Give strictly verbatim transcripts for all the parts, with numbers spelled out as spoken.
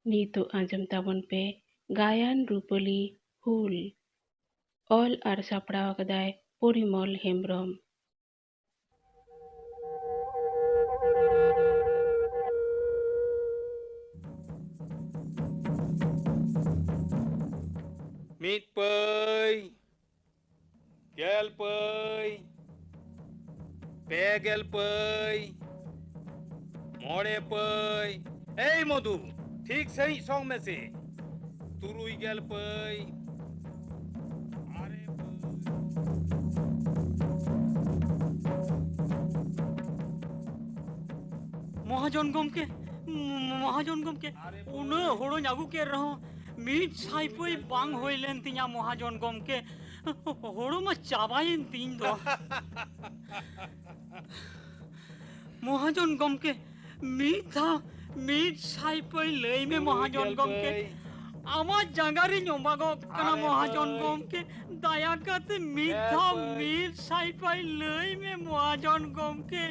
ᱱᱤᱛᱚᱜ ᱟᱸᱡᱚᱢ ᱛᱟᱵᱚᱱ ᱯᱮ ᱜᱟᱭᱟᱱ ᱨᱩᱯᱟᱹᱞᱤ ᱦᱩᱞ᱾ ᱚᱞ ᱟᱨ ᱥᱟᱯᱲᱟᱣ ᱟᱠᱟᱫᱟᱭ ᱯᱚᱨᱤᱢᱚᱞ ᱦᱮᱢᱵᱽᱨᱚᱢ᱾ ᱢᱤᱫ ᱯᱟᱹᱭ, ᱜᱮᱞ ᱯᱟᱹᱭ, ᱯᱮ ᱜᱮᱞ ᱯᱟᱹᱭ, ᱢᱚᱬᱮ ᱯᱟᱹᱭ᱾ ᱮᱭ ᱢᱚᱫᱷᱩ, ᱴᱷᱤᱠ ᱥᱟᱺᱦᱤᱡ ᱥᱚᱝ ᱢᱮᱥᱮ᱾ ᱛᱩᱨᱩᱭ ᱜᱮᱞ ᱯᱟᱹᱭ, ᱟᱨᱮ ᱯᱟᱹᱭ᱾ ᱢᱚᱦᱟᱡᱚᱱ ᱜᱚᱢᱠᱮ, ᱢᱚᱦᱟᱡᱚᱱ ᱜᱚᱢᱠᱮ, ᱩᱱᱟᱹᱜ ᱦᱳᱲᱳᱧ ᱟᱹᱜᱩ ᱠᱮᱫ ᱨᱮᱦᱚᱸ ᱢᱤᱫ ᱥᱟᱭ ᱯᱟᱹᱭ ᱵᱟᱝ ᱦᱩᱭ ᱞᱮᱱ ᱛᱤᱧᱟ ᱢᱚᱦᱟᱡᱚᱱ ᱜᱚᱢᱠᱮ᱾ ᱦᱳᱲᱳ ᱢᱟ ᱪᱟᱵᱟᱭᱮᱱ ᱛᱤᱧ ᱫᱚ᱾ ᱢᱚᱦᱟᱡᱚᱱ ᱜᱚᱢᱠᱮ, ᱢᱤᱫ ᱫᱷᱟᱣ ᱢᱤᱫ ᱥᱟᱭ ᱯᱟᱹᱭ ᱞᱟᱹᱭ ᱢᱮ ᱢᱚᱦᱟᱡᱚᱱ ᱜᱚᱢᱠᱮ᱾ ᱟᱢᱟᱜ ᱡᱟᱸᱜᱟ ᱨᱤᱧ ᱚᱵᱟᱜᱚᱜ ᱠᱟᱱᱟ ᱢᱚᱦᱟᱡᱚᱱ ᱜᱚᱢᱠᱮ᱾ ᱫᱟᱭᱟ ᱠᱟᱛᱮ ᱢᱤᱫ ᱫᱷᱟᱣ ᱢᱤᱫ ᱥᱟᱭ ᱯᱟᱹᱭ ᱞᱟᱹᱭ ᱢᱮ ᱢᱚᱦᱟᱡᱚᱱ ᱜᱚᱢᱠᱮ᱾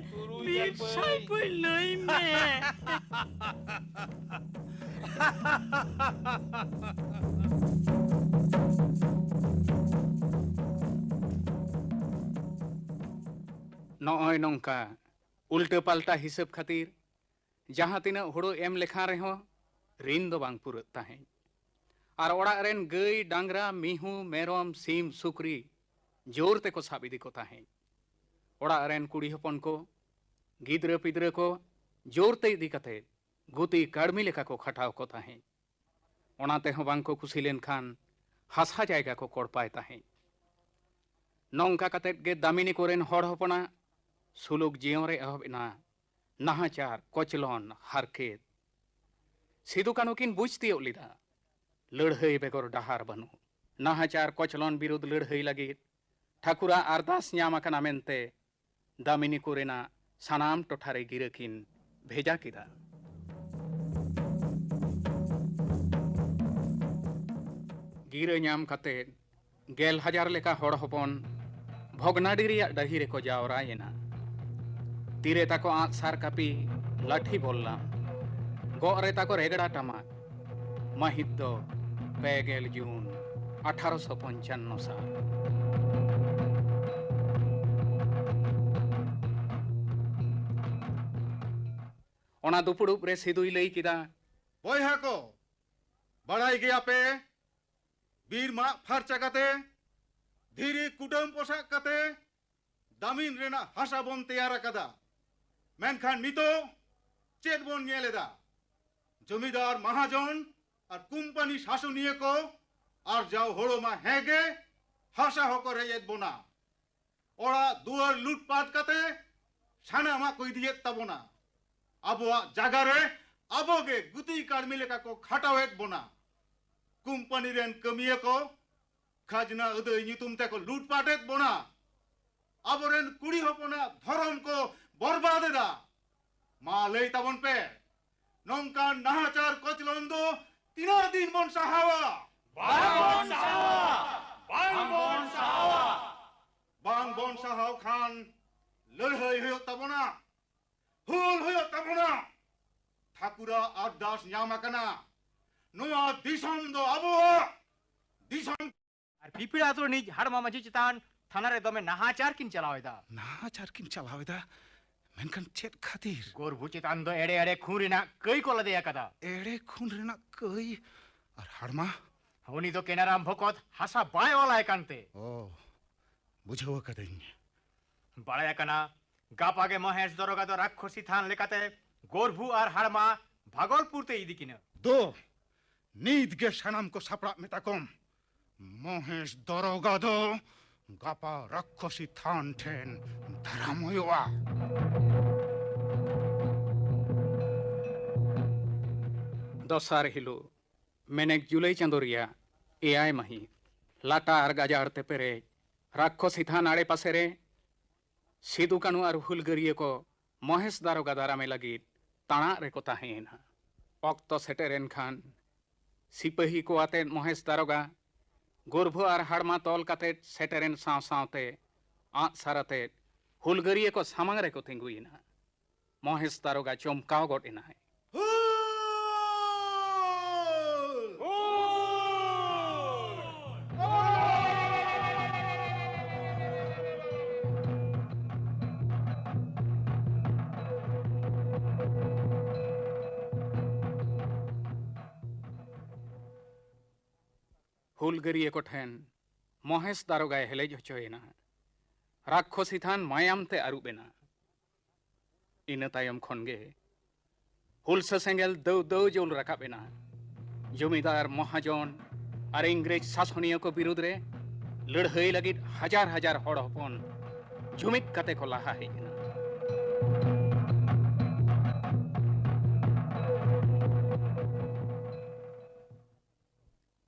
ᱢᱤᱫ ᱥᱟᱭ ᱯᱟᱹᱭ ᱞᱟᱹᱭ ᱢᱮ᱾ ᱱᱚᱜᱼᱚᱭ ᱱᱚᱝᱠᱟ ᱩᱞᱴᱟᱹ ᱯᱟᱞᱴᱟ ᱦᱤᱥᱟᱹᱵ ᱠᱷᱟᱹᱛᱤᱨ ᱡᱟᱦᱟᱸ ᱛᱤᱱᱟᱹᱜ ᱦᱳᱲᱳ ᱮᱢ ᱞᱮᱠᱷᱟᱱ ᱨᱮᱦᱚᱸ ᱨᱤᱱ ᱫᱚ ᱵᱟᱝ ᱯᱩᱨᱟᱹᱜ ᱛᱟᱦᱮᱸᱫ᱾ ᱟᱨ ᱚᱲᱟᱜ ᱨᱮᱱ ᱜᱟᱹᱭ, ᱰᱟᱝᱨᱟ, ᱢᱤᱦᱩ, ᱢᱮᱨᱚᱢ, ᱥᱤᱢ, ᱥᱩᱠᱨᱤ ᱡᱳᱨ ᱛᱮᱠᱚ ᱥᱟᱵ ᱤᱫᱤ ᱠᱚ ᱛᱟᱦᱮᱸᱫ᱾ ᱚᱲᱟᱜ ᱨᱮᱱ ᱠᱩᱲᱤ ᱦᱚᱯᱚᱱ ᱠᱚ ᱜᱤᱫᱽᱨᱟᱹ ᱯᱤᱫᱽᱨᱟᱹ ᱠᱚ ᱡᱳᱨ ᱛᱮ ᱤᱫᱤ ᱠᱟᱛᱮ ᱜᱩᱛᱤ ᱠᱟᱹᱲᱢᱤ ᱞᱮᱠᱟ ᱠᱚ ᱠᱷᱟᱴᱟᱣ ᱠᱚ ᱛᱟᱦᱮᱸᱫ᱾ ᱚᱱᱟ ᱛᱮᱦᱚᱸ ᱵᱟᱝ ᱠᱚ ᱠᱩᱥᱤ ᱞᱮᱱᱠᱷᱟᱱ ᱦᱟᱥᱟ ᱡᱟᱭᱜᱟ ᱠᱚ ᱠᱚᱲᱯᱟᱭ ᱛᱟᱦᱮᱸᱫ᱾ ᱱᱚᱝᱠᱟ ᱠᱟᱛᱮᱫ ᱜᱮ ᱫᱟᱢᱤᱱᱤ ᱠᱚᱨᱮᱱ ᱦᱚᱲ ᱦᱚᱯᱚᱱᱟᱜ ᱥᱩᱞᱩᱠ ᱡᱤᱭᱚᱱ ᱨᱮ ᱮᱦᱚᱵ ᱮᱱᱟ ᱱᱟᱦᱟᱪᱟᱨ, ᱠᱚᱪᱞᱚᱱ, ᱦᱟᱨᱠᱮᱛ᱾ ᱥᱤᱫᱩ ᱠᱟᱹᱱᱦᱩ ᱠᱤᱱ ᱵᱩᱡᱽ ᱛᱤᱭᱳᱜ ᱞᱮᱫᱟ, ᱞᱟᱹᱲᱦᱟᱹᱭ ᱵᱮᱜᱚᱨ ᱰᱟᱦᱟᱨ ᱵᱟᱹᱱᱩᱜ᱾ ᱱᱟᱦᱟᱪᱟᱨ ᱠᱚᱪᱞᱚᱱ ᱵᱤᱨᱩᱫᱷ ᱞᱟᱹᱲᱦᱟᱹᱭ ᱞᱟᱹᱜᱤᱫ ᱴᱷᱟᱹᱠᱩᱨᱟᱜ ᱟᱨᱫᱟᱥ ᱧᱟᱢ ᱟᱠᱟᱱᱟ ᱢᱮᱱᱛᱮ ᱫᱟᱢᱤᱱᱤ ᱠᱚᱨᱮᱱᱟᱜ ᱥᱟᱱᱟᱢ ᱴᱚᱴᱷᱟ ᱨᱮ ᱜᱤᱨᱟᱹ ᱠᱤᱱ ᱵᱷᱮᱡᱟ ᱠᱮᱫᱟ᱾ ᱜᱤᱨᱟᱹ ᱧᱟᱢ ᱠᱟᱛᱮ ᱜᱮᱞ ᱦᱟᱡᱟᱨ ᱞᱮᱠᱟ ᱦᱚᱲ ᱦᱚᱯᱚᱱ ᱵᱷᱚᱜᱽᱱᱟᱰᱤ ᱨᱮᱭᱟᱜ ᱰᱟᱹᱦᱤ ᱨᱮᱠᱚ ᱡᱟᱣᱨᱟᱭᱮᱱᱟ᱾ ᱛᱤᱨᱮ ᱛᱟᱠᱚ ᱟᱸᱜ ᱥᱟᱨ ᱠᱟᱹᱯᱤ, ᱞᱟᱴᱷᱤ ᱵᱚᱞᱞᱟᱢ, ᱜᱚᱜ ᱨᱮ ᱛᱟᱠᱚ ᱨᱮᱜᱽᱲᱟ ᱴᱟᱢᱟᱠ, ᱢᱟᱹᱦᱤᱛ ᱫᱚ ᱯᱮ ᱜᱮᱞ ᱡᱩᱱ ᱟᱴᱷᱟᱨᱚᱥᱚ ᱯᱚᱧᱪᱟᱱᱱᱚ ᱥᱟᱞ᱾ ᱚᱱᱟ ᱫᱩᱯᱩᱲᱩᱵ ᱨᱮ ᱥᱤᱫᱩᱭ ᱞᱟᱹᱭ ᱠᱮᱫᱟ, ᱵᱚᱭᱦᱟ ᱠᱚ, ᱵᱟᱲᱟᱭ ᱜᱮᱭᱟ ᱯᱮ, ᱵᱤᱨ ᱢᱟᱜ ᱯᱷᱟᱨᱪᱟ ᱠᱟᱛᱮ, ᱫᱷᱤᱨᱤ ᱠᱩᱴᱟᱹᱢ ᱯᱚᱥᱟᱜ ᱠᱟᱛᱮ ᱫᱟᱢᱤᱱ ᱨᱮᱱᱟᱜ ᱦᱟᱥᱟ ᱵᱚᱱ ᱛᱮᱭᱟᱨ ᱟᱠᱟᱫᱟ᱾ ᱢᱮᱱᱠᱷᱟᱱ ᱱᱤᱛᱚᱜ ᱪᱮᱫ ᱵᱚᱱ ᱧᱮᱞ ᱮᱫᱟ? ᱡᱚᱢᱤᱫᱟᱨ ᱢᱟᱦᱟᱡᱚᱱ ᱟᱨ ᱠᱩᱢᱯᱟᱱᱤ ᱥᱟᱥᱚᱱᱤᱭᱟᱹ ᱠᱚ ᱟᱨᱡᱟᱣ ᱦᱳᱲᱳ ᱢᱟ ᱦᱮᱸ ᱜᱮ, ᱦᱟᱥᱟ ᱦᱚᱸᱠᱚ ᱨᱮᱡ ᱮᱫ ᱵᱚᱱᱟ᱾ ᱚᱲᱟᱜ ᱫᱩᱣᱟᱹᱨ ᱞᱩᱴᱯᱟᱴ ᱠᱟᱛᱮ ᱥᱟᱱᱟᱢᱟᱜ ᱠᱚ ᱤᱫᱤᱭᱮᱫ ᱛᱟᱵᱚᱱᱟ᱾ ᱟᱵᱚᱣᱟᱜ ᱡᱟᱭᱜᱟ ᱨᱮ ᱟᱵᱚ ᱜᱮ ᱜᱩᱛᱤ ᱠᱟᱹᱲᱢᱤ ᱞᱮᱠᱟ ᱠᱚ ᱠᱷᱟᱴᱟᱣᱮᱫ ᱵᱚᱱᱟ᱾ ᱠᱩᱢᱯᱟᱱᱤ ᱨᱮᱱ ᱠᱟᱹᱢᱤᱭᱟᱹ ᱠᱚ ᱠᱷᱟᱡᱽᱱᱟ ᱟᱹᱫᱟᱹᱭ ᱧᱩᱛᱩᱢ ᱛᱮᱠᱚ ᱞᱩᱴᱯᱟᱴᱮᱫ ᱵᱚᱱᱟ᱾ ᱟᱵᱚᱨᱮᱱ ᱠᱩᱲᱤ ᱦᱚᱯᱚᱱᱟᱜ ᱫᱷᱚᱨᱚᱢ ᱠᱚ ᱵᱚᱨᱵᱟᱫ ᱮᱫᱟ᱾ ᱢᱟ ᱞᱟᱹᱭ ᱛᱟᱵᱚᱱ ᱯᱮ, ᱱᱚᱝᱠᱟᱱ ᱱᱟᱦᱟᱪᱟᱨ ᱠᱚᱪᱞᱚᱱ ᱫᱚ ᱛᱤᱱᱟᱹᱜ ᱫᱤᱱ ᱵᱚᱱ ᱥᱟᱦᱟᱣᱟ? ᱵᱟᱝ ᱵᱚᱱ ᱥᱟᱦᱟᱣᱟ! ᱵᱟᱝ ᱵᱚᱱ ᱥᱟᱦᱟᱣᱟ! ᱵᱟᱝ ᱵᱚᱱ ᱥᱟᱦᱟᱣ ᱠᱷᱟᱱ ᱞᱟᱹᱲᱦᱟᱹᱭ ᱦᱩᱭᱩᱜ ᱛᱟᱵᱚᱱᱟ, ᱦᱩᱞ ᱦᱩᱭᱩᱜ ᱛᱟᱵᱚᱱᱟ᱾ ᱴᱷᱟᱹᱠᱩᱨᱟᱜ ᱟᱨᱫᱟᱥ ᱧᱟᱢ ᱟᱠᱟᱱᱟ, ᱱᱚᱣᱟ ᱫᱤᱥᱚᱢ ᱫᱚ ᱟᱵᱚᱣᱟᱜ ᱫᱤᱥᱚᱢ᱾ ᱟᱨ ᱯᱤᱯᱤᱲ ᱟᱛᱳ ᱨᱤᱱᱤᱡ ᱦᱟᱲᱢᱟ ᱢᱟᱹᱡᱷᱤ ᱪᱮᱛᱟᱱ ᱛᱷᱟᱱᱟ ᱨᱮ ᱫᱚᱢᱮ ᱱᱟᱦᱟᱪᱟᱨ ᱠᱤᱱ ᱪᱟᱞᱟᱣ ᱮᱫᱟ᱾ ᱱᱟᱦᱟᱪᱟᱨ ᱠᱤᱱ ᱪᱟᱞᱟᱣ ᱮᱫᱟ? ᱢᱮᱱᱠᱷᱟᱱ ᱪᱮᱫ ᱠᱷᱟᱹᱛᱤᱨ? ᱜᱚᱨᱵᱷᱩ ᱪᱮᱛᱟᱱ ᱫᱚ ᱮᱲᱮ ᱮᱲᱮ ᱠᱷᱩᱱ ᱨᱮᱱᱟᱜ ᱠᱟᱹᱭ ᱠᱚ ᱞᱟᱫᱮ ᱟᱠᱟᱫᱟ᱾ ᱮᱲᱮ ᱠᱷᱩᱱ ᱨᱮᱱᱟᱜ ᱠᱟᱹᱭ? ᱟᱨ ᱦᱟᱲᱢᱟ? ᱩᱱᱤ ᱫᱚ ᱠᱮᱱᱟᱨᱟᱢ ᱵᱷᱚᱠᱚᱛ ᱦᱟᱥᱟ ᱵᱟᱭ ᱚᱞᱟᱭ ᱠᱟᱱᱛᱮ᱾ ᱚ, ᱵᱩᱡᱷᱟᱹᱣ ᱟᱠᱟᱫᱟᱹᱧ᱾ ᱵᱟᱲᱟᱭ ᱟᱠᱟᱱᱟ, ᱜᱟᱯᱟ ᱜᱮ ᱢᱚᱦᱮᱥ ᱫᱚᱨᱚᱜᱟ ᱫᱚ ᱨᱟᱠᱠᱷᱚᱥᱤ ᱛᱷᱟᱱ ᱞᱮᱠᱟᱛᱮ ᱜᱚᱨᱵᱷᱩ ᱟᱨ ᱦᱟᱲᱢᱟ ᱵᱷᱟᱜᱚᱞᱯᱩᱨ ᱛᱮ ᱤᱫᱤ ᱠᱤᱱᱟ᱾ ᱫᱚ, ᱱᱤᱛ ᱜᱮ ᱥᱟᱱᱟᱢ ᱠᱚ ᱥᱟᱯᱲᱟᱜ ᱢᱮᱛᱟ ᱠᱚᱢ᱾ ᱢᱚᱦᱮᱥ ᱫᱚᱨᱚᱜᱟ ᱫᱚ ᱜᱟᱯᱟ ᱨᱟᱠᱠᱷᱚᱥᱤ ᱛᱷᱟᱱ ᱴᱷᱮᱱ ᱫᱟᱨᱟᱢ ᱦᱩᱭᱩᱜᱼᱟ᱾ ᱫᱚᱥᱟᱨ ᱦᱤᱞᱳᱜ, ᱢᱮᱱᱮᱠ ᱡᱩᱞᱟᱭ ᱪᱟᱸᱫᱳ ᱨᱮᱭᱟᱜ ᱮᱭᱟᱭ ᱢᱟᱹᱦᱤᱛ, ᱞᱟᱴᱟ ᱟᱨ ᱜᱟᱡᱟᱲ ᱛᱮ ᱯᱮᱨᱮᱡ ᱨᱟᱠᱠᱷᱚᱥᱤ ᱛᱷᱟᱱ ᱟᱲᱮ ᱯᱟᱥᱮ ᱨᱮ ᱥᱤᱫᱩ ᱠᱟᱹᱱᱩ ᱟᱨ ᱦᱩᱞᱜᱟᱹᱨᱤᱭᱟᱹ ᱠᱚ ᱢᱚᱦᱮᱥ ᱫᱟᱨᱚᱜᱟ ᱫᱟᱨᱟᱢᱮ ᱞᱟᱹᱜᱤᱫ ᱛᱟᱲᱟᱜ ᱨᱮᱠᱚ ᱛᱟᱦᱮᱸᱭᱮᱱᱟ᱾ ᱚᱠᱛᱚ ᱥᱮᱴᱮᱨᱮᱱ ᱠᱷᱟᱱ ᱥᱤᱯᱟᱹᱦᱤ ᱠᱚ ᱟᱛᱮᱫ ᱢᱚᱦᱮᱥ ᱫᱟᱨᱚᱜᱟ ᱜᱚᱨᱵᱷᱚ ᱟᱨ ᱦᱟᱲᱢᱟ ᱛᱚᱞ ᱠᱟᱛᱮᱫ ᱥᱮᱴᱮᱨᱮᱱ ᱥᱟᱶ ᱥᱟᱶᱛᱮ ᱟᱸᱜ ᱥᱟᱨ ᱟᱛᱮᱫ ᱦᱩᱞᱜᱟᱹᱨᱤᱭᱟᱹ ᱠᱚ ᱥᱟᱢᱟᱝ ᱨᱮᱠᱚ ᱛᱤᱸᱜᱩᱭᱮᱱᱟ᱾ ᱢᱚᱦᱮᱥ ᱫᱟᱨᱚᱜᱟ ᱪᱚᱢᱠᱟᱣ ᱜᱚᱫ ᱮᱱᱟᱭ᱾ ᱦᱩᱞᱜᱟᱹᱨᱤᱭᱟᱹ ᱠᱚ ᱴᱷᱮᱱ ᱢᱚᱦᱮᱥ ᱫᱟᱨᱚᱜᱟᱭ ᱦᱮᱞᱮᱡ ᱦᱚᱪᱚᱭᱮᱱᱟ᱾ ᱨᱟᱠᱠᱷᱚᱥᱤ ᱛᱷᱟᱱ ᱢᱟᱭᱟᱢ ᱛᱮ ᱟᱹᱨᱩᱵ ᱮᱱᱟ᱾ ᱤᱱᱟᱹ ᱛᱟᱭᱚᱢ ᱠᱷᱚᱱ ᱜᱮ ᱦᱩᱞᱥᱟᱹ ᱥᱮᱸᱜᱮᱞ ᱫᱟᱹᱣ ᱫᱟᱹᱣ ᱡᱩᱞ ᱨᱟᱠᱟᱵ ᱮᱱᱟ᱾ ᱡᱚᱢᱤᱫᱟᱨ, ᱢᱚᱦᱟᱡᱚᱱ ᱟᱨ ᱤᱝᱨᱮᱡᱽ ᱥᱟᱥᱚᱱᱤᱭᱟᱹ ᱠᱚ ᱵᱤᱨᱩᱫᱽ ᱨᱮ ᱞᱟᱹᱲᱦᱟᱹᱭ ᱞᱟᱹᱜᱤᱫ ᱦᱟᱡᱟᱨ ᱦᱟᱡᱟᱨ ᱦᱚᱲ ᱦᱚᱯᱚᱱ ᱡᱩᱢᱤᱫ ᱠᱟᱛᱮ ᱠᱚ ᱞᱟᱦᱟ ᱦᱮᱡ ᱮᱱᱟ᱾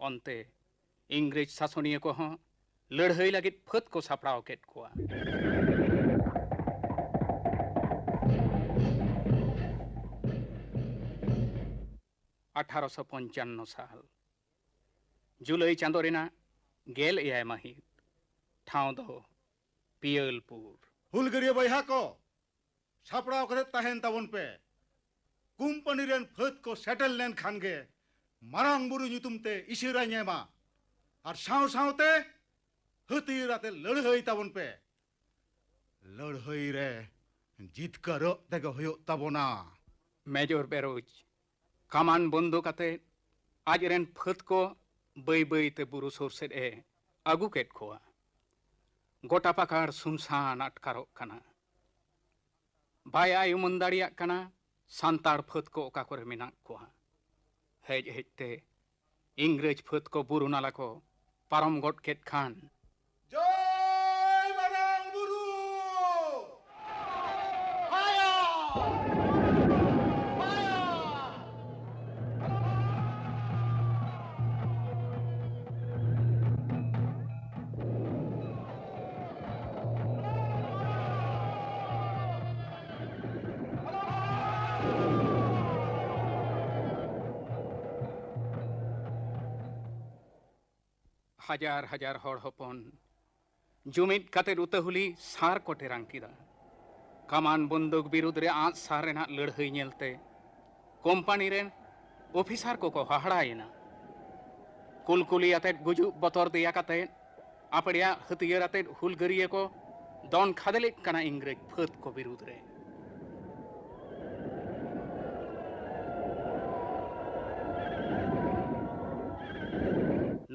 ᱚᱱᱛᱮ ᱤᱝᱨᱮᱡᱽ ᱥᱟᱥᱚᱱᱤᱭᱟᱹ ᱠᱚᱦᱚᱸ ᱞᱟᱹᱲᱦᱟᱹᱭ ᱞᱟᱹᱜᱤᱫ ᱯᱷᱟᱹᱫ ᱠᱚ ᱥᱟᱯᱲᱟᱣ ᱠᱮᱫ ᱠᱚᱣᱟ᱾ ᱟᱴᱷᱟᱨᱚᱥᱚ ᱯᱚᱧᱪᱟᱱᱱᱚ ᱥᱟᱞ ᱡᱩᱞᱟᱹᱭ ᱪᱟᱸᱫᱚ ᱨᱮᱱᱟᱜ ᱜᱮᱞ ᱮᱭᱟᱭ ᱢᱟᱹᱦᱤᱛ, ᱴᱷᱟᱶ ᱫᱚ ᱯᱤᱭᱟᱹᱞᱯᱩᱨ᱾ ᱦᱩᱞᱜᱟᱹᱨᱤᱭᱟᱹ ᱵᱚᱭᱦᱟ ᱠᱚ, ᱥᱟᱯᱲᱟᱣ ᱠᱟᱛᱮ ᱛᱟᱦᱮᱱ ᱛᱟᱵᱚᱱ ᱯᱮ᱾ ᱠᱳᱢᱯᱟᱱᱤ ᱨᱮᱱ ᱯᱷᱟᱹᱫ ᱠᱚ ᱥᱮᱴᱮᱨ ᱞᱮᱱᱠᱷᱟᱱ ᱜᱮ ᱢᱟᱨᱟᱝ ᱵᱩᱨᱩ ᱧᱩᱛᱩᱢ ᱛᱮ ᱤᱥᱟᱹᱨᱟᱧ ᱮᱢᱟ, ᱟᱨ ᱥᱟᱶ ᱥᱟᱶᱛᱮ ᱦᱟᱹᱛᱭᱟᱹᱨ ᱟᱛᱮ ᱞᱟᱹᱲᱦᱟᱹᱭ ᱛᱟᱵᱚᱱ ᱯᱮ᱾ ᱞᱟᱹᱲᱦᱟᱹᱭ ᱨᱮ ᱡᱤᱛᱠᱟᱹᱨᱚᱜ ᱛᱮᱜᱮ ᱦᱩᱭᱩᱜ ᱛᱟᱵᱚᱱᱟ᱾ ᱢᱮᱡᱚᱨ ᱵᱮᱨᱳᱡᱽ ᱠᱟᱢᱟᱱ ᱵᱚᱱᱫᱩᱠ ᱟᱛᱮ ᱟᱡᱨᱮᱱ ᱯᱷᱟᱹᱫ ᱠᱚ ᱵᱟᱹᱭ ᱵᱟᱹᱭ ᱛᱮ ᱵᱩᱨᱩ ᱥᱩᱨ ᱥᱮᱫ ᱮ ᱟᱹᱜᱩ ᱠᱮᱫ ᱠᱚᱣᱟ᱾ ᱜᱚᱴᱟ ᱯᱟᱠᱟᱲ ᱥᱩᱱᱥᱟᱱ ᱟᱴᱠᱟᱨᱚᱜ ᱠᱟᱱᱟ᱾ ᱵᱟᱭ ᱟᱭ ᱩᱢᱟᱹᱱ ᱫᱟᱲᱮᱭᱟᱜ ᱠᱟᱱᱟ ᱥᱟᱱᱛᱟᱲ ᱯᱷᱟᱹᱫ ᱠᱚ ᱚᱠᱟ ᱠᱚᱨᱮ ᱢᱮᱱᱟᱜ ᱠᱚᱣᱟ᱾ ᱦᱮᱡ ᱦᱮᱡ ᱛᱮ ᱤᱝᱨᱮᱡᱽ ᱯᱷᱟᱹᱫ ᱠᱚ ᱵᱩᱨᱩ ᱱᱟᱞᱟ ᱠᱚ ᱯᱟᱨᱚᱢ ᱜᱚᱫ ᱠᱮᱫ ᱠᱷᱟᱱ, ᱡᱚᱭ ᱢᱟᱨᱟᱝ ᱵᱩᱨᱩ! ᱯᱷᱟᱭᱟᱨ! ᱯᱷᱟᱭᱟᱨ! ᱦᱟᱡᱟᱨ ᱦᱟᱡᱟᱨ ᱦᱚᱲ ᱦᱚᱯᱚᱱ ᱡᱩᱢᱤᱫ ᱠᱟᱛᱮ ᱩᱛᱟᱹᱦᱩᱞᱤ ᱥᱟᱨ ᱠᱚ ᱴᱮᱨᱟᱝ ᱠᱮᱫᱟ᱾ ᱠᱟᱢᱟᱱ ᱵᱚᱱᱫᱩᱠ ᱵᱤᱨᱩᱫᱽ ᱨᱮ ᱟᱸᱥ ᱥᱟᱨ ᱨᱮᱱᱟᱜ ᱞᱟᱹᱲᱦᱟᱹᱭ ᱧᱮᱞᱛᱮ ᱠᱳᱢᱯᱟᱱᱤ ᱨᱮᱱ ᱚᱯᱷᱤᱥᱟᱨ ᱠᱚᱠᱚ ᱦᱟᱦᱟᱲᱟᱭᱮᱱᱟ᱾ ᱠᱩᱞᱠᱩᱞᱤ ᱟᱛᱮᱫ ᱜᱩᱡᱩᱜ ᱵᱚᱛᱚᱨ ᱫᱮᱭᱟ ᱠᱟᱛᱮ ᱟᱯᱲᱮᱭᱟᱜ ᱦᱟᱹᱛᱭᱟᱹᱨ ᱟᱛᱮᱫ ᱦᱩᱞᱜᱟᱹᱨᱤᱭᱟᱹ ᱠᱚ ᱫᱚᱱ ᱠᱷᱟᱫᱽᱞᱮᱫ ᱠᱟᱱᱟ ᱤᱝᱨᱮᱡᱽ ᱯᱷᱟᱹᱫ ᱠᱚ ᱵᱤᱨᱩᱫᱽ ᱨᱮ᱾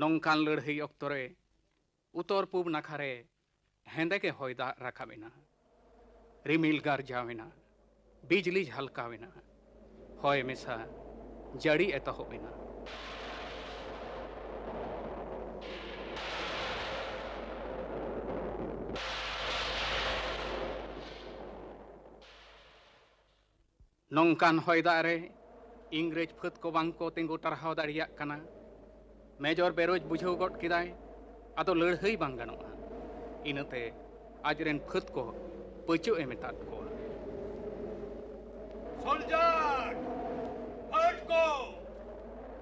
ᱱᱚᱝᱠᱟᱱ ᱞᱟᱹᱲᱦᱟᱹᱭ ᱚᱠᱛᱚ ᱨᱮ ᱩᱛᱚᱨ ᱯᱩᱵ ᱱᱟᱠᱷᱟ ᱨᱮ ᱦᱮᱸᱫᱮ ᱜᱮ ᱦᱚᱭ ᱫᱟᱜ ᱨᱟᱠᱟᱵ ᱮᱱᱟ᱾ ᱨᱤᱢᱤᱞ ᱜᱟᱨᱡᱟᱣ ᱮᱱᱟ᱾ ᱵᱤᱡᱽᱞᱤ ᱡᱷᱟᱞᱠᱟᱣ ᱮᱱᱟ᱾ ᱦᱚᱭ ᱢᱮᱥᱟ ᱡᱟᱹᱲᱤ ᱮᱛᱚᱦᱚᱵ ᱮᱱᱟ᱾ ᱱᱚᱝᱠᱟᱱ ᱦᱚᱭ ᱫᱟᱜ ᱨᱮ ᱤᱝᱨᱮᱡᱽ ᱯᱷᱟᱹᱫ ᱠᱚ ᱵᱟᱝ ᱠᱚ ᱛᱤᱸᱜᱩ ᱴᱟᱨᱦᱟᱣ ᱫᱟᱲᱮᱭᱟᱜ ᱠᱟᱱᱟ᱾ ᱢᱮᱡᱚᱨ ᱵᱮᱨᱳᱡᱽ ᱵᱩᱡᱷᱟᱹᱣ ᱜᱚᱫ ᱠᱮᱫᱟᱭ, ᱟᱫᱚ ᱞᱟᱹᱲᱦᱟᱹᱭ ᱵᱟᱝ ᱜᱟᱱᱚᱜᱼᱟ᱾ ᱤᱱᱟᱹᱛᱮ ᱟᱡᱨᱮᱱ ᱯᱷᱟᱹᱫ ᱠᱚ ᱯᱟᱹᱪᱟᱹᱜ ᱮ ᱢᱮᱛᱟᱫ ᱠᱚᱣᱟ᱾ ᱥᱚᱞᱡᱟᱨ, ᱯᱷᱟᱹᱫ ᱠᱚ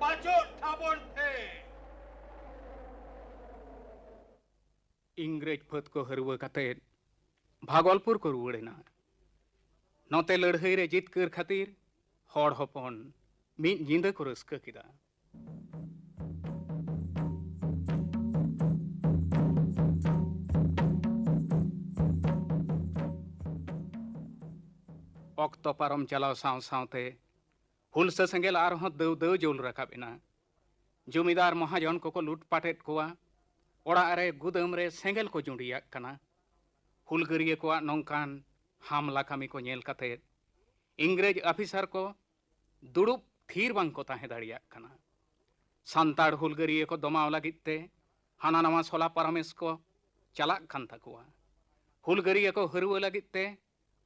ᱯᱟᱪᱚᱜ ᱛᱟᱵᱚᱱ ᱯᱮ᱾ ᱤᱝᱨᱮᱡᱽ ᱯᱷᱟᱹᱫ ᱠᱚ ᱦᱟᱹᱨᱣᱟᱹ ᱠᱟᱛᱮ ᱵᱷᱟᱜᱚᱞᱯᱩᱨ ᱠᱚ ᱨᱩᱣᱟᱹᱲ ᱮᱱᱟ᱾ ᱱᱚᱛᱮ ᱞᱟᱹᱲᱦᱟᱹᱭ ᱨᱮ ᱡᱤᱛᱠᱟᱹᱨ ᱠᱷᱟᱹᱛᱤᱨ ᱦᱚᱲ ᱦᱚᱯᱚᱱ ᱢᱤᱫ ᱧᱤᱫᱟᱹ ᱠᱚ ᱨᱟᱹᱥᱠᱟᱹ ᱠᱮᱫᱟ᱾ ᱚᱠᱛᱚ ᱯᱟᱨᱚᱢ ᱪᱟᱞᱟᱣ ᱥᱟᱶ ᱥᱟᱶᱛᱮ ᱦᱩᱞᱥᱟᱹ ᱥᱮᱸᱜᱮᱞ ᱟᱨᱦᱚᱸ ᱫᱟᱹᱣ ᱫᱟᱹᱣ ᱡᱩᱞ ᱨᱟᱠᱟᱵ ᱮᱱᱟ᱾ ᱡᱚᱢᱤᱫᱟᱨ ᱢᱚᱦᱟᱡᱚᱱ ᱠᱚᱠᱚ ᱞᱩᱴᱯᱟᱴᱮᱫ ᱠᱚᱣᱟ᱾ ᱚᱲᱟᱜ ᱨᱮ ᱜᱩᱫᱟᱹᱢ ᱨᱮ ᱥᱮᱸᱜᱮᱞ ᱠᱚ ᱡᱩᱸᱰᱤᱭᱟᱜ ᱠᱟᱱᱟ᱾ ᱦᱩᱞᱜᱟᱹᱨᱤᱭᱟᱹ ᱠᱚᱣᱟᱜ ᱱᱚᱝᱠᱟᱱ ᱦᱟᱢᱞᱟ ᱠᱟᱹᱢᱤ ᱠᱚ ᱧᱮᱞ ᱠᱟᱛᱮ ᱤᱝᱨᱮᱡᱽ ᱟᱯᱷᱤᱥᱟᱨ ᱠᱚ ᱫᱩᱲᱩᱵ ᱛᱷᱤᱨ ᱵᱟᱝ ᱠᱚ ᱛᱟᱦᱮᱸ ᱫᱟᱲᱮᱭᱟᱜ ᱠᱟᱱᱟ᱾ ᱥᱟᱱᱛᱟᱲ ᱦᱩᱞᱜᱟᱹᱨᱤᱭᱟᱹ ᱠᱚ ᱫᱚᱢᱟᱣ ᱞᱟᱹᱜᱤᱫ ᱛᱮ ᱦᱟᱱᱟ ᱱᱟᱣᱟ ᱥᱚᱞᱟ ᱯᱟᱨᱟᱢᱮᱥ ᱠᱚ ᱪᱟᱞᱟᱜ ᱠᱟᱱ ᱛᱟᱠᱚᱣᱟ᱾ ᱦᱩᱞᱜᱟᱹᱨᱤᱭᱟᱹ ᱠᱚ ᱦᱟᱹᱨᱣᱟᱹ ᱞᱟᱹᱜᱤᱫ ᱛᱮ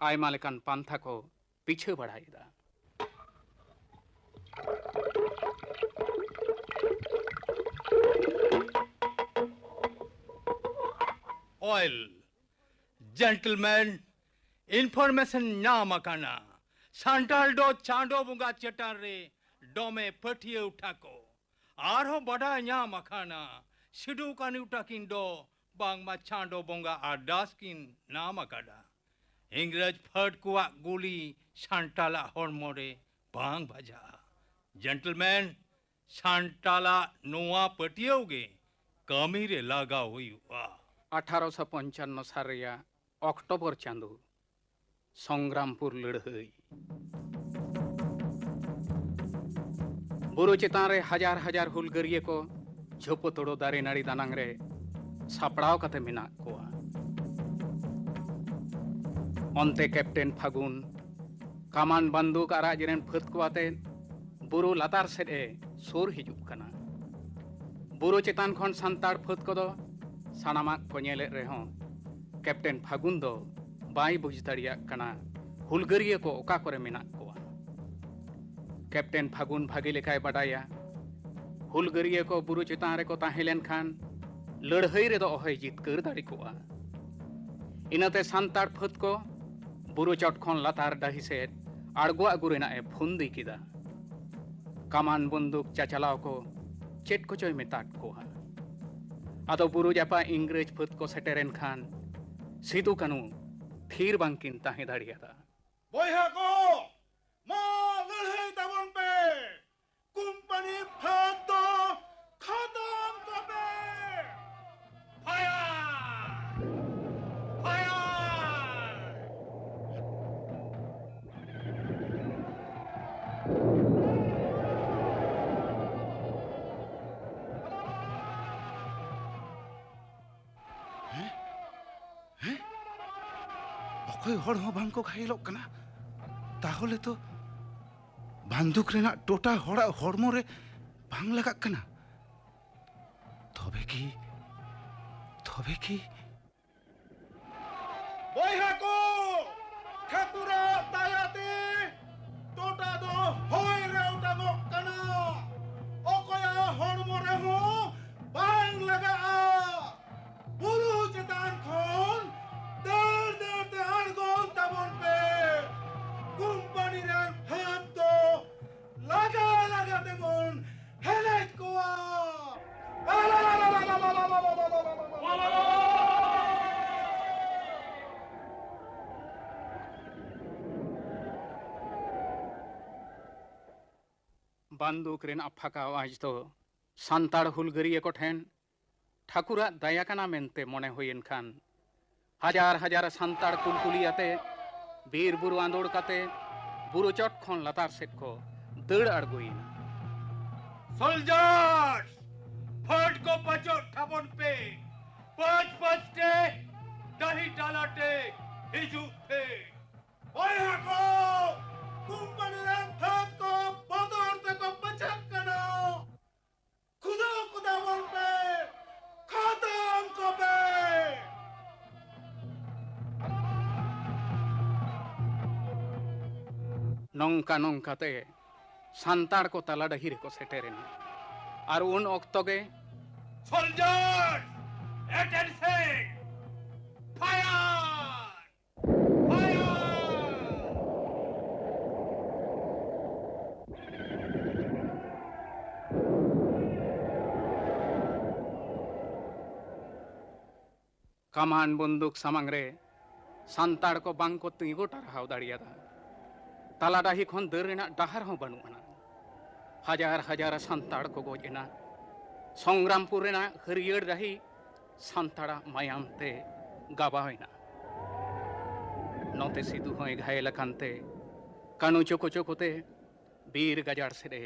ᱟᱭᱢᱟ ᱞᱮᱠᱟᱱ ᱯᱟᱱᱛᱷᱟ ᱠᱚ ᱯᱤᱪᱷᱟᱹ ᱵᱟᱲᱟᱭᱮᱫᱟ᱾ ᱚᱭᱮᱞ, ᱡᱮᱱᱴᱞᱢᱮᱱ, ᱤᱱᱯᱷᱚᱨᱢᱮᱥᱚᱱ ᱧᱟᱢ ᱟᱠᱟᱱᱟ᱾ ᱥᱟᱱᱛᱟᱲ ᱫᱚ ᱪᱟᱸᱫᱚ ᱵᱚᱸᱜᱟ ᱪᱮᱛᱟᱱ ᱨᱮ ᱫᱚᱢᱮ ᱯᱟᱹᱛᱭᱟᱹᱣ ᱛᱟᱠᱚ᱾ ᱟᱨᱦᱚᱸ ᱵᱟᱰᱟᱭ ᱧᱟᱢ ᱟᱠᱟᱱᱟ, ᱥᱤᱫᱩ ᱠᱟᱹᱱᱦᱩ ᱛᱟᱹᱠᱤᱱ ᱫᱚ ᱵᱟᱝᱢᱟ ᱪᱟᱸᱫᱚ ᱵᱚᱸᱜᱟ ᱟᱨᱫᱟᱥ ᱠᱤᱱ ᱧᱟᱢ ᱟᱠᱟᱫᱟ᱾ ᱤᱝᱨᱮᱡᱽ ᱯᱷᱟᱹᱫ ᱠᱚᱣᱟᱜ ᱜᱩᱞᱤ ᱥᱟᱱᱛᱟᱞᱟᱜ ᱦᱚᱲᱢᱚ ᱨᱮ ᱵᱟᱝ ᱵᱟᱡᱟᱜᱼᱟ᱾ ᱡᱮᱱᱴᱞᱢᱮᱱ, ᱥᱟᱱᱛᱟᱞᱟᱜ ᱱᱚᱣᱟ ᱯᱟᱹᱛᱭᱟᱹᱣ ᱜᱮ ᱠᱟᱹᱢᱤ ᱨᱮ ᱞᱟᱜᱟᱣ ᱦᱩᱭᱩᱜᱼᱟ᱾ ᱟᱴᱷᱟᱨᱚᱥᱚ ᱯᱚᱧᱪᱟᱱᱱᱚ ᱥᱟᱞ ᱨᱮᱭᱟᱜ ᱚᱠᱴᱳᱵᱚᱨ ᱪᱟᱸᱫᱚ, ᱥᱚᱝᱜᱨᱟᱢᱯᱩᱨ ᱞᱟᱹᱲᱦᱟᱹᱭ᱾ ᱵᱩᱨᱩ ᱪᱮᱛᱟᱱ ᱨᱮ ᱦᱟᱡᱟᱨ ᱦᱟᱡᱟᱨ ᱦᱩᱞᱜᱟᱹᱨᱤᱭᱟᱹ ᱠᱚ ᱡᱷᱚᱯᱚᱛᱚᱲᱚ ᱫᱟᱨᱮ ᱱᱟᱹᱲᱤ ᱫᱟᱱᱟᱝ ᱨᱮ ᱥᱟᱯᱲᱟᱣ ᱠᱟᱛᱮ ᱢᱮᱱᱟᱜ ᱠᱚᱣᱟ᱾ ᱚᱱᱛᱮ ᱠᱮᱯᱴᱮᱱ ᱯᱷᱟᱹᱜᱩᱱ ᱠᱟᱢᱟᱱ ᱵᱟᱱᱫᱩᱠ ᱟᱨ ᱟᱡ ᱨᱮᱱ ᱯᱷᱟᱹᱫ ᱠᱚ ᱟᱛᱮ ᱵᱩᱨᱩ ᱞᱟᱛᱟᱨ ᱥᱮᱫ ᱮ ᱥᱩᱨ ᱦᱤᱡᱩᱜ ᱠᱟᱱᱟ᱾ ᱵᱩᱨᱩ ᱪᱮᱛᱟᱱ ᱠᱷᱚᱱ ᱥᱟᱱᱛᱟᱲ ᱯᱷᱟᱹᱫ ᱠᱚᱫᱚ ᱥᱟᱱᱟᱢᱟᱜ ᱠᱚ ᱧᱮᱞᱮᱫ ᱨᱮᱦᱚᱸ, ᱠᱮᱯᱴᱮᱱ ᱯᱷᱟᱹᱜᱩᱱ ᱫᱚ ᱵᱟᱭ ᱵᱩᱡᱽ ᱫᱟᱲᱮᱭᱟᱜ ᱠᱟᱱᱟ ᱦᱩᱞᱜᱟᱹᱨᱤᱭᱟᱹ ᱠᱚ ᱚᱠᱟ ᱠᱚᱨᱮ ᱢᱮᱱᱟᱜ ᱠᱚᱣᱟ᱾ ᱠᱮᱯᱴᱮᱱ ᱯᱷᱟᱹᱜᱩᱱ ᱵᱷᱟᱜᱮ ᱞᱮᱠᱟᱭ ᱵᱟᱰᱟᱭᱟ, ᱦᱩᱞᱜᱟᱹᱨᱤᱭᱟᱹ ᱠᱚ ᱵᱩᱨᱩ ᱪᱮᱛᱟᱱ ᱨᱮᱠᱚ ᱛᱟᱦᱮᱸ ᱞᱮᱱᱠᱷᱟᱱ ᱞᱟᱹᱲᱦᱟᱹᱭ ᱨᱮᱫᱚ ᱚᱦᱚᱭ ᱡᱤᱛᱠᱟᱹᱨ ᱫᱟᱲᱮ ᱠᱚᱜᱼᱟ᱾ ᱤᱱᱟᱹᱛᱮ ᱥᱟᱱᱛᱟᱲ ᱯᱷᱟᱹᱫ ᱠᱚ ᱵᱩᱨᱩ ᱪᱚᱴ ᱠᱷᱚᱱ ᱞᱟᱛᱟᱨ ᱰᱟᱹᱦᱤ ᱥᱮᱫ ᱟᱬᱜᱚ ᱟᱹᱜᱩ ᱨᱮᱱᱟᱜ ᱮ ᱯᱷᱩᱱᱫᱤ ᱠᱮᱫᱟ᱾ ᱠᱟᱢᱟᱱ ᱵᱚᱱᱫᱩᱠ ᱪᱟᱪᱟᱞᱟᱣ ᱠᱚ ᱪᱮᱫ ᱠᱚᱪᱚᱭ ᱢᱮᱛᱟᱫ ᱠᱚᱣᱟ᱾ ᱟᱫᱚ ᱵᱩᱨᱩ ᱡᱟᱯᱟᱜ ᱤᱝᱨᱮᱡᱽ ᱯᱷᱟᱹᱫ ᱠᱚ ᱥᱮᱴᱮᱨᱮᱱ ᱠᱷᱟᱱ ᱥᱤᱫᱩ ᱠᱟᱹᱱᱩ ᱛᱷᱤᱨ ᱵᱟᱝᱠᱤᱱ ᱛᱟᱦᱮᱸ ᱫᱟᱲᱮᱭᱟᱫᱟ᱾ ᱵᱚᱭᱦᱟ ᱠᱚ, ᱢᱟ ᱞᱟᱹᱲᱦᱟᱹᱭ ᱛᱟᱵᱚᱱ ᱯᱮ, ᱠᱳᱢᱯᱟᱱᱤ ᱯᱷᱟᱹᱫ ᱫᱚ ᱠᱷᱟᱛᱚᱢ ᱠᱚᱯᱮ᱾ ᱯᱷᱟᱭᱟᱨ! ᱯᱷᱟᱭᱟᱨ! ᱦᱮᱸ? ᱦᱮᱸ? ᱚᱠᱚᱭ ᱦᱚᱲ ᱦᱚᱸ ᱵᱟᱝ ᱠᱚ ᱜᱷᱟᱭᱮᱞᱚᱜ ᱠᱟᱱᱟ? ᱛᱟᱦᱚᱞᱮ ᱛᱚ ᱵᱟᱱᱫᱩᱠ ᱨᱮᱱᱟᱜ ᱴᱚᱴᱟ ᱦᱚᱲᱟᱜ ᱦᱚᱲᱢᱚ ᱨᱮ ᱵᱟᱝ ᱞᱟᱜᱟᱜ ᱠᱟᱱᱟ᱾ ᱛᱚᱵᱮ ᱠᱤ, ᱛᱚᱵᱮ ᱠᱤ? ᱵᱚᱭᱦᱟ ᱠᱚ, ᱴᱷᱟᱹᱠᱩᱨᱟᱜ ᱫᱟᱭᱟᱛᱮ ᱴᱚᱴᱟ ᱫᱚ ᱦᱚᱭ ᱨᱮ ᱚᱴᱟᱝᱚᱜ ᱠᱟᱱᱟ᱾ ᱚᱠᱚᱭᱟᱜ ᱦᱚᱲᱢᱚ ᱨᱮᱦᱚᱸ ᱵᱟᱝ ᱞᱟᱜᱟᱜᱼᱟ᱾ ᱵᱩᱨᱩ ᱪᱮᱛᱟᱱ ᱠᱷᱚᱱ ᱫᱟᱹᱲ ᱫᱟᱹᱲ ᱛᱮ ᱟᱬᱜᱚᱱ ᱛᱟᱵᱚᱱ ᱯᱮ᱾ ᱠᱳᱢᱯᱟᱱᱤ ᱨᱮᱱ ᱯᱷᱟᱹᱫ ᱫᱚ ᱞᱟᱜᱟ ᱞᱟᱜᱟ ᱛᱮᱵᱚᱱ ᱦᱮᱞᱮᱡ ᱠᱚᱣᱟ᱾ ᱵᱟᱱᱫᱩᱠ ᱨᱮᱱᱟᱜ ᱯᱷᱟᱸᱠᱟ ᱟᱣᱟᱡᱽ ᱫᱚ ᱥᱟᱱᱛᱟᱲ ᱦᱩᱞᱜᱟᱹᱨᱤᱭᱟᱹ ᱠᱚ ᱴᱷᱮᱱ ᱴᱷᱟᱹᱠᱩᱨᱟᱜ ᱫᱟᱭᱟ ᱠᱟᱱᱟ ᱢᱮᱱᱛᱮ ᱢᱚᱱᱮ ᱦᱩᱭᱮᱱ ᱠᱷᱟᱱ, ᱦᱟᱡᱟᱨ ᱦᱟᱡᱟᱨ ᱥᱟᱱᱛᱟᱲ ᱠᱩᱞᱠᱩᱞᱤ ᱟᱛᱮ, ᱵᱤᱨ ᱵᱩᱨᱩ ᱟᱸᱫᱳᱲ ᱠᱟᱛᱮ, ᱵᱩᱨᱩ ᱪᱚᱴ ᱠᱷᱚᱱ ᱞᱟᱛᱟᱨ ᱥᱮᱫ ᱠᱚ ᱫᱟᱹᱲ ᱟᱬᱜᱚᱭᱮᱱᱟ᱾ Soldiers! ᱠᱚ ᱯᱟᱪᱚᱜ ᱛᱟᱵᱚᱱ ᱯᱮ, ᱯᱟᱸᱪ ᱯᱟᱸᱪ ᱛᱮ ᱰᱟᱹᱦᱤ ᱛᱟᱞᱟᱛᱮ ᱦᱤᱡᱩᱜ ᱯᱮ᱾ ᱵᱚᱭᱦᱟ ᱠᱚ, ᱠᱳᱢᱯᱟᱱᱤ ᱨᱮᱱ ᱯᱷᱟᱹᱫ ᱠᱚ ᱵᱚᱛᱚᱨ ᱛᱮᱠᱚ ᱯᱟᱪᱟᱜ ᱠᱟᱱᱟ᱾ ᱠᱷᱩᱫᱟᱹᱣ ᱠᱚ ᱛᱟᱵᱚᱱ ᱯᱮ, ᱠᱷᱟᱛᱚᱢ ᱠᱚᱯᱮ᱾ ᱱᱚᱝᱠᱟ ᱱᱚᱝᱠᱟᱛᱮ ᱥᱟᱱᱛᱟᱲ ᱠᱚ ᱛᱟᱞᱟ ᱰᱟᱹᱦᱤ ᱨᱮᱠᱚ ᱥᱮᱴᱮᱨᱮᱱᱟ᱾ ᱟᱨ ᱩᱱ ᱚᱠᱛᱚ ᱜᱮ Soldiers, attention! Fire! Fire! ᱠᱟᱢᱟᱱ ᱵᱚᱱᱫᱩᱠ ᱥᱟᱢᱟᱝ ᱨᱮ ᱥᱟᱱᱛᱟᱲ ᱠᱚ ᱵᱟᱝ ᱠᱚ ᱛᱤᱸᱜᱩ ᱴᱟᱨᱦᱟᱣ ᱫᱟᱲᱮᱭᱟᱫᱟ᱾ ᱛᱟᱞᱟ ᱰᱟᱹᱦᱤ ᱠᱷᱚᱱ ᱫᱟᱹᱲ ᱨᱮᱱᱟᱜ ᱰᱟᱦᱟᱨ ᱦᱚᱸ ᱵᱟᱹᱱᱩᱜ ᱟᱱᱟ᱾ ᱦᱟᱡᱟᱨ ᱦᱟᱡᱟᱨ ᱥᱟᱱᱛᱟᱲ ᱠᱚ ᱜᱚᱡ ᱮᱱᱟ᱾ ᱥᱚᱝᱜᱨᱟᱢᱯᱩᱨ ᱨᱮᱱᱟᱜ ᱦᱟᱹᱨᱭᱟᱹᱲ ᱰᱟᱹᱦᱤ ᱥᱟᱱᱛᱟᱲᱟᱜ ᱢᱟᱭᱟᱢ ᱛᱮ ᱜᱟᱵᱟᱣ ᱮᱱᱟ᱾ ᱱᱚᱛᱮ ᱥᱤᱫᱩ ᱦᱚᱸᱭ ᱜᱷᱟᱭᱮᱞ ᱟᱠᱟᱱ ᱛᱮ ᱠᱟᱹᱱᱩ ᱪᱳᱠᱳ ᱪᱳᱠᱳ ᱛᱮ ᱵᱤᱨ ᱜᱟᱡᱟᱲ ᱥᱮᱫ ᱮ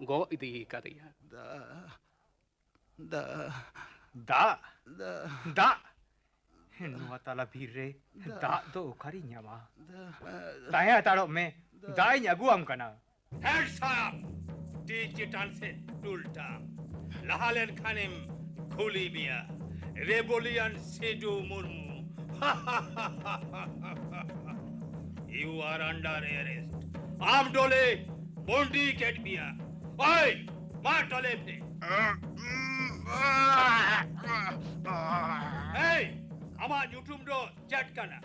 ᱜᱚᱜ ᱤᱫᱤ ᱟᱠᱟᱫᱮᱭᱟ᱾ ᱫᱟ, ᱫᱟ, ᱫᱟᱜ? ᱫᱟ, ᱫᱟᱜ? ᱱᱚᱣᱟ ᱛᱟᱞᱟ ᱵᱤᱨ ᱨᱮ ᱫᱟ, ᱫᱟᱜ ᱫᱚ ᱚᱠᱟᱨᱮᱧ ᱧᱟᱢᱟ? ᱫᱟ, ᱛᱟᱦᱮᱸ ᱦᱟᱛᱟᱲᱚᱜ ᱢᱮ, ᱫᱟ, ᱫᱟᱜ ᱤᱧ ᱟᱹᱜᱩᱣᱟᱢ ᱠᱟᱱᱟ᱾ Hands up! ᱛᱤ ᱪᱮᱛᱟᱱ ᱥᱮᱫ ᱴᱩᱞ ᱴᱟᱢ᱾ ᱞᱟᱦᱟ ᱞᱮᱱ ᱠᱷᱟᱱᱮᱢ ᱠᱩᱞᱤ ᱢᱮᱭᱟ, ᱨᱮᱵᱚᱞᱤᱭᱟᱱ Sidhu Murmu. You are under arrest. ᱟᱢ ᱫᱚᱞᱮ ᱵᱚᱱᱫᱤ ᱠᱮᱫ ᱢᱮᱭᱟ᱾ ᱳᱭ, ᱢᱟ ᱴᱚᱞᱮ ᱯᱮ᱾ ᱮᱭ, ᱟᱢᱟᱜ ᱧᱩᱛᱩᱢ ᱫᱚ ᱪᱮᱫ ᱠᱟᱱᱟ?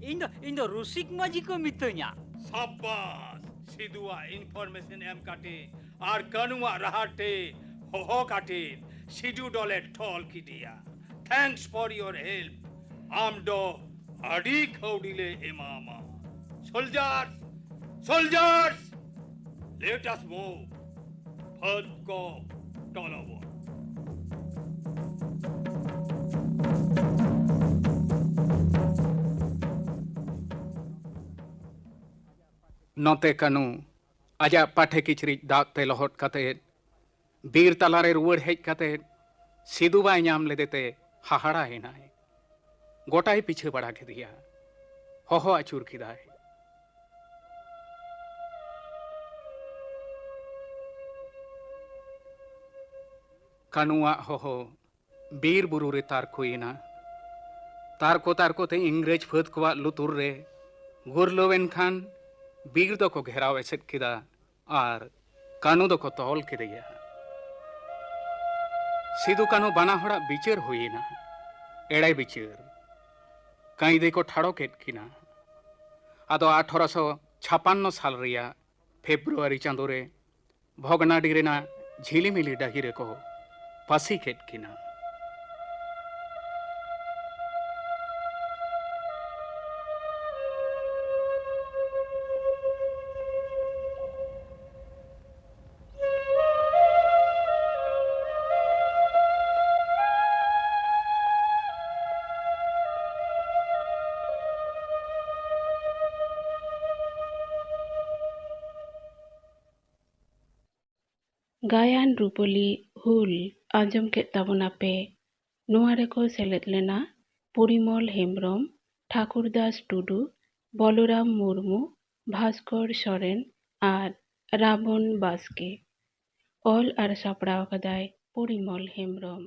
ᱤᱧ ᱫᱚ, ᱤᱧ ᱫᱚ ᱨᱩᱥᱤᱠ ᱢᱟᱹᱡᱷᱤ ᱠᱚ ᱢᱤᱛᱟᱹᱧᱟ᱾ ᱥᱟᱵᱟᱥ! ᱥᱤᱫᱩᱣᱟᱜ information ᱮᱢ ᱠᱟᱛᱮ ᱟᱨ ᱠᱟᱹᱱᱩᱣᱟᱜ ᱨᱟᱦᱟ ᱛᱮ ᱦᱚᱦᱚ ᱠᱟᱛᱮ ᱥᱤᱫᱩ ᱫᱚᱞᱮ ᱛᱚᱞ ᱠᱮᱫᱮᱭᱟ᱾ Thanks for your help. ᱟᱢ ᱫᱚ ᱟᱹᱰᱤ ᱠᱟᱹᱣᱰᱤ ᱞᱮ ᱮᱢᱟᱢᱟ᱾ Soldiers! Soldiers! Let us move. ᱯᱷᱟᱹᱫ ᱠᱚ ᱛᱚᱞᱚᱵᱚᱱ᱾ ᱱᱚᱛᱮ ᱠᱟᱹᱱᱩ ᱟᱡᱟᱜ ᱯᱟᱴᱷᱮ ᱠᱤᱪᱨᱤᱡ ᱫᱟᱜ ᱛᱮ ᱞᱚᱦᱚᱫ ᱠᱟᱛᱮ ᱵᱤᱨ ᱛᱟᱞᱟᱨᱮ ᱨᱩᱣᱟᱹᱲ ᱦᱮᱡ ᱠᱟᱛᱮ ᱥᱤᱫᱩ ᱵᱟᱭ ᱧᱟᱢ ᱞᱮᱫᱮᱛᱮ ᱦᱟᱦᱟᱲᱟ ᱮᱱᱟᱭ᱾ ᱜᱚᱴᱟᱭ ᱯᱤᱪᱷᱟᱹ ᱵᱟᱲᱟ ᱠᱮᱫᱮᱭᱟ, ᱦᱚᱦᱚ ᱟᱹᱪᱩᱨ ᱠᱮᱫᱟᱭ᱾ ᱠᱟᱹᱱᱩᱣᱟᱜ ᱦᱚᱦᱚ ᱵᱤᱨ ᱵᱩᱨᱩ ᱨᱮ ᱛᱟᱨᱠᱚᱭᱮᱱᱟ᱾ ᱛᱟᱨᱠᱚ ᱛᱟᱨᱠᱚ ᱛᱮ ᱤᱝᱨᱮᱡᱽ ᱯᱷᱟᱹᱫ ᱠᱚᱣᱟᱜ ᱞᱩᱛᱩᱨ ᱨᱮ ᱜᱩᱨᱞᱟᱹᱣ ᱮᱱ ᱠᱷᱟᱱ ᱵᱤᱨ ᱫᱚᱠᱚ ᱜᱷᱮᱨᱟᱣ ᱮᱥᱮᱫ ᱠᱮᱫᱟ ᱟᱨ ᱠᱟᱹᱱᱩ ᱫᱚᱠᱚ ᱛᱚᱞ ᱠᱮᱫᱮᱭᱟ᱾ ᱥᱤᱫᱩ ᱠᱟᱹᱱᱩ ᱵᱟᱱᱟ ᱦᱚᱲᱟᱜ ᱵᱤᱪᱟᱹᱨ ᱦᱩᱭᱮᱱᱟ, ᱮᱲᱮ ᱵᱤᱪᱟᱹᱨ᱾ ᱠᱟᱹᱭᱫᱤ ᱠᱚ ᱴᱷᱟᱲᱚ ᱠᱮᱫ ᱠᱤᱱᱟ᱾ ᱟᱫᱚ ᱟᱴᱷᱨᱚᱥᱚ ᱪᱷᱟᱯᱟᱱᱱᱚ ᱥᱟᱞ ᱨᱮᱭᱟᱜ ᱯᱷᱮᱵᱽᱨᱩᱣᱟᱨᱤ ᱪᱟᱸᱫᱳ ᱨᱮ ᱵᱷᱚᱜᱽᱱᱟᱰᱤ ᱨᱮᱱᱟᱜ ᱡᱷᱤᱞᱤᱢᱤᱞᱤ ᱰᱟᱹᱦᱤ ᱨᱮᱠᱚ ᱯᱟᱹᱥᱤ ᱠᱮᱫ ᱠᱤᱱᱟ᱾ ᱜᱟᱭᱟᱱ ᱨᱩᱯᱟᱹᱞᱤ ᱦᱩᱞ ᱟᱸᱡᱚᱢ ᱠᱮᱫ ᱛᱟᱵᱚᱱᱟᱯᱮ᱾ ᱱᱚᱣᱟ ᱨᱮᱠᱚ ᱥᱮᱞᱮᱫ ᱞᱮᱱᱟ ᱯᱚᱨᱤᱢᱚᱞ ᱦᱮᱢᱵᱽᱨᱚᱢ, ᱴᱷᱟᱠᱩᱨᱫᱟᱥ ᱴᱩᱰᱩ, ᱵᱚᱞᱚᱨᱟᱢ ᱢᱩᱨᱢᱩ, ᱵᱷᱟᱥᱠᱚᱨ ᱥᱚᱨᱮᱱ ᱟᱨ ᱨᱟᱵᱚᱱ ᱵᱟᱥᱠᱮ᱾ ᱚᱞ ᱟᱨ ᱥᱟᱯᱲᱟᱣ ᱟᱠᱟᱫᱟᱭ ᱯᱚᱨᱤᱢᱚᱞ ᱦᱮᱢᱵᱽᱨᱚᱢ᱾